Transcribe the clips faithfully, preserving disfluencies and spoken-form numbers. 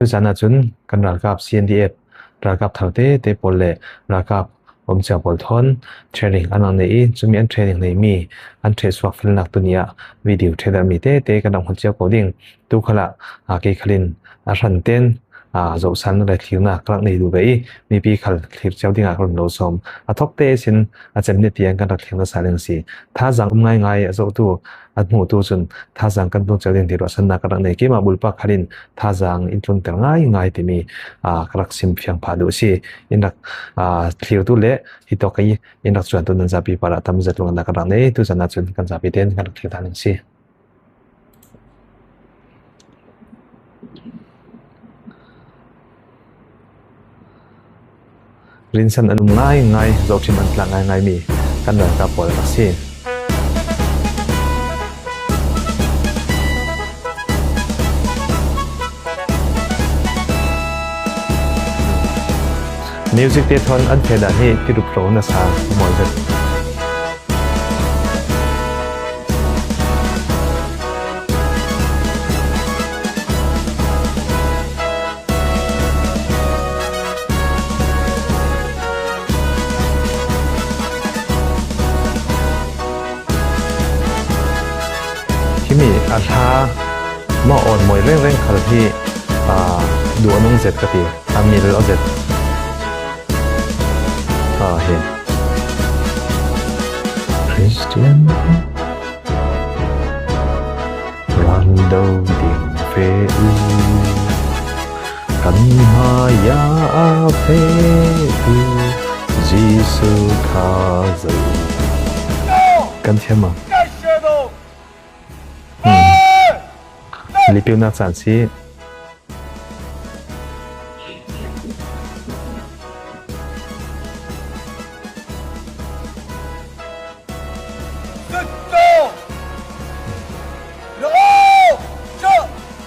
Tuzan ah cun kan ralkap C N D F ralkap thar tete pawl le ralkap um cio pawl thawn training an rak nei i, cumi an training nei mi an ṭheh suak felnak tuni ah video ṭhehter mi tete kan rak hmuh cio ko ding. Tu khal ah, aa, kei khal in a hran tein, aa, zohsan le thlirnak ka rak nei duh ve i, mipi khal thlir cio ding ah ka run lo sawm. A thawk te sin a cem ni tiang kan rak thlir nasa ding a si. Thazaang um ngaingai a zohtu, a hmutu cun thazaang kan tlung cio ding ti ruahsannak ka rak nei. Keimah bulpak khal in thazaang in tlunter ngaingai timi, aa, ka rak sim fiang phah duh a si. In rak, aa, thlirtu le hitawk i in rak cuantu nan zapi parah tam zet lungnak ka rak nei. Tuzan ah cun kan zapi tein kan rak thlir ta ding a si. Rinsan an um ngaingai, zohṭhim an tlak ngaingaimi kan ralkap pawl a si. Music te thawn an feh dan hi tirup ro nasa mawi zet. Himi a hla maw awn mawi rengreng khal hi, aa, duh a nung zet ka ti. A mil a zet. Aa, hi. Christian ran do ding feh u, kan hmaiah a feh u, Jesuh thazaang. Kan thiam a. Hmm. Lipeunak caan si.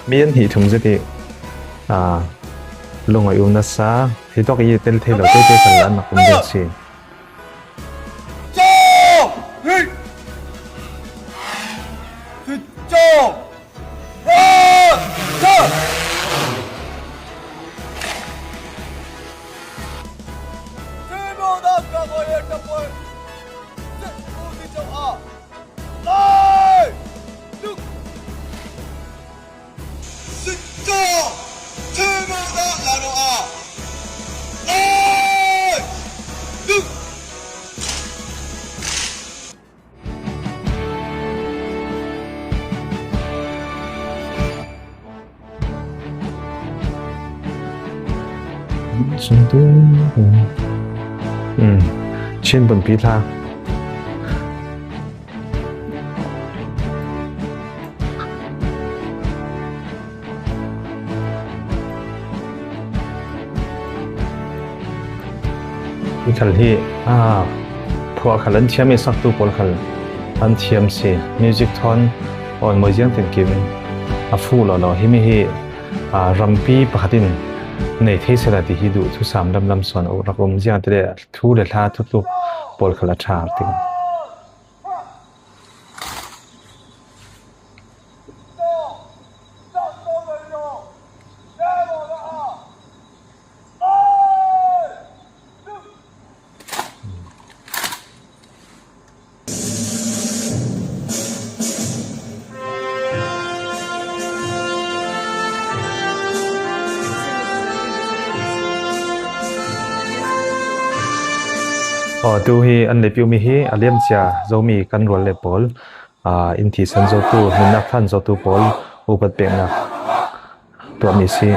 Mi an hnih thum zet i, aa, lungawi um nasa, hitawk i tel thei lo tete khan an rak um deuh si. Chin pumpi hla. Hi khal hi, aa, phuah khal an thiam i, saktu pawl khal an thiam si. Music thawn awn mawi ziang tin kim a fuh lawlaw. Himi hi, aa, rampi pakhat in nei thei sela ti hi duh thusam lamlam sawn a rak um ziang ti le thu le hla thutluk pawl khal a ṭha tik. Aw, tu hi an lei piu mi hi a liamcia Zomi kan rual le pawl, aa, in thisen zotu, nunnak thlan zotu pawl upat peknak tuahmi si.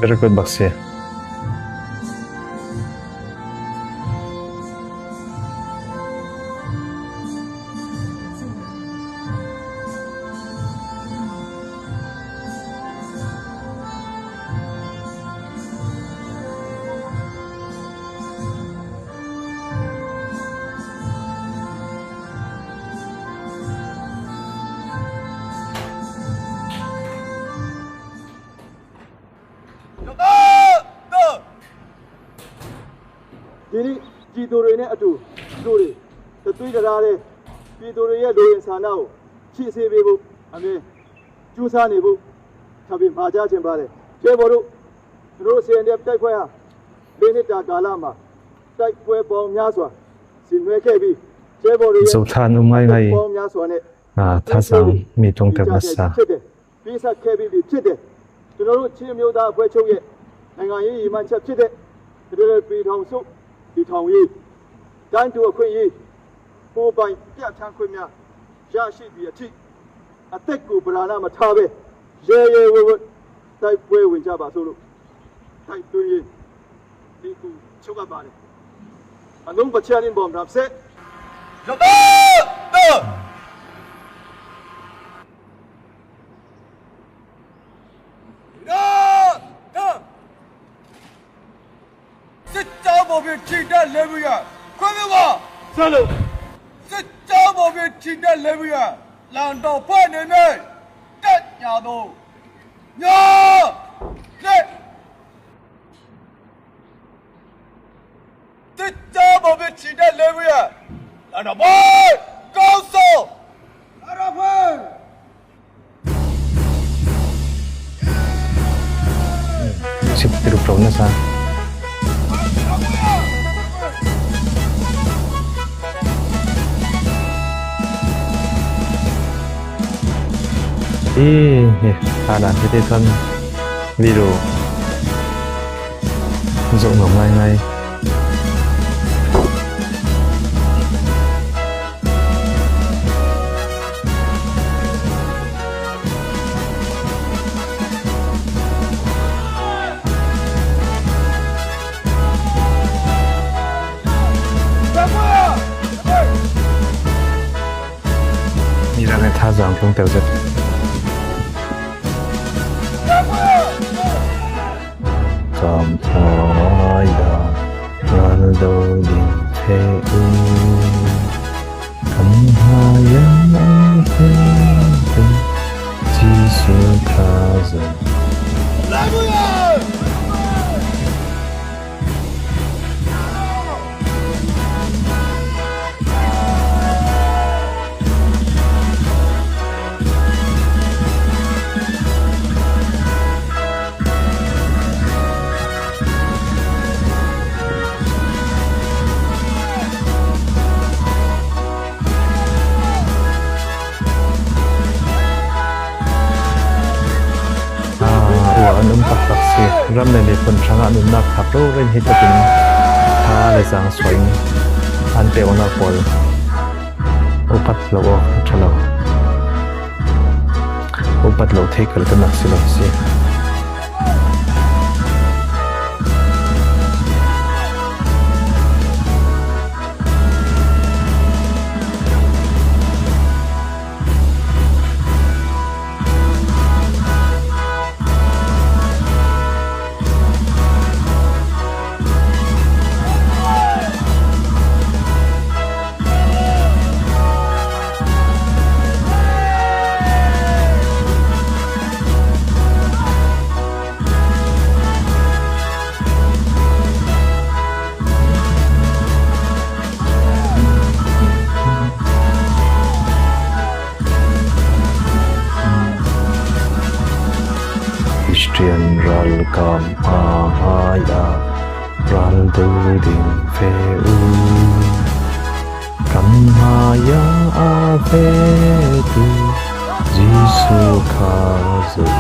Very good, Baksi. ဒီနေ့ပြည်သူတွေနဲ့အတူ ပြည်သူတွေ တသွေးတသားတည်း ပြည်သူတွေရဲ့ လိုအင်ဆန္ဒကို ဖြည့်ဆည်းပေးဖို့အမြဲ ကြိုးစားနေဖို့ ထပ်ပြီးမှာကြားချင်ပါတယ်။ ရဲဘော်တို့ ကျွန်တော်တို့ စီအန်ဒီအက်ဖ် တပ်ဖွဲ့ဟာ လေးနှစ်တာကာလမှာ တိုက်ပွဲပေါင်းများစွာ ဆင်နွှဲခဲ့ပြီး ရဲဘော်တွေရဲ့ Zothlan um ngaingai. ပေါင်းများစွာနဲ့ Ah, thazang mi tlung tel nasa. ဖြစ်တယ်။ ပေးဆပ်ခဲ့ပြီးပြီဖြစ်တယ်။ ကျွန်တော်တို့ ချင်းမျိုးသားအဖွဲ့ချုပ်ရဲ့ နိုင်ငံရေးရည်မှန်းချက်ဖြစ်တဲ့ ဖက်ဒရယ်ပြည်ထောင်စု တည်ထောင်ရေး၊ တန်းတူအခွင့်အရေး၊ ကိုယ်ပိုင်ပြဋ္ဌာန်းခွင့်များ ရရှိသည်အထိ အသက်ကိုပဓာနမထားဘဲ ရဲရဲဝံ့ဝံ့ တိုက်ပွဲဝင်ကြပါစို့လို့ တိုက်တွန်းရင်း ဒီခုချုပ်အပ်ပါတယ်။ အလုံးပချားရင်းပေါ်မှာဆက် ရပါတော့ ရပါ စစ်ကြောင်းပေါ်ဖြင့် ချီတက်လဲမှုရန် ခွင့်ပြုပါ။ ဆက်လို့ စစ်ကြောင်းပေါ်ဖြင့် ချီတက်လဲမှုရန် လန်တော်ဖွဲ့အနေနဲ့ တက်ကြသို့ ညှို့ စစ်ကြောင်းပေါ်ဖြင့် ချီတက်လဲမှုရန် လန်တော်ဖွဲ့ ကောင်းဆုံး လန်တော်ဖွဲ့ Sip tirup daw na sa. Eh, eh, ala, hiti tan video. Zo ngaingai. Mirang e thazang tlung tel zet. Kamhmai ah ral do ding fe u. Kamhmai ah ral do ding fe u. Jisu Khazih. Ah, ua an um taktak si, ram le miphun hrangah nunnak thak rori hi takin tha le zang suahin an pek awknak pawl upat lo aw, a ṭha lo. Upat lo thei kaltanak si lo si. Kristian ralkap hmai ah ral do ding fe u. Kamhmai ah a fek u Jisu Khazih.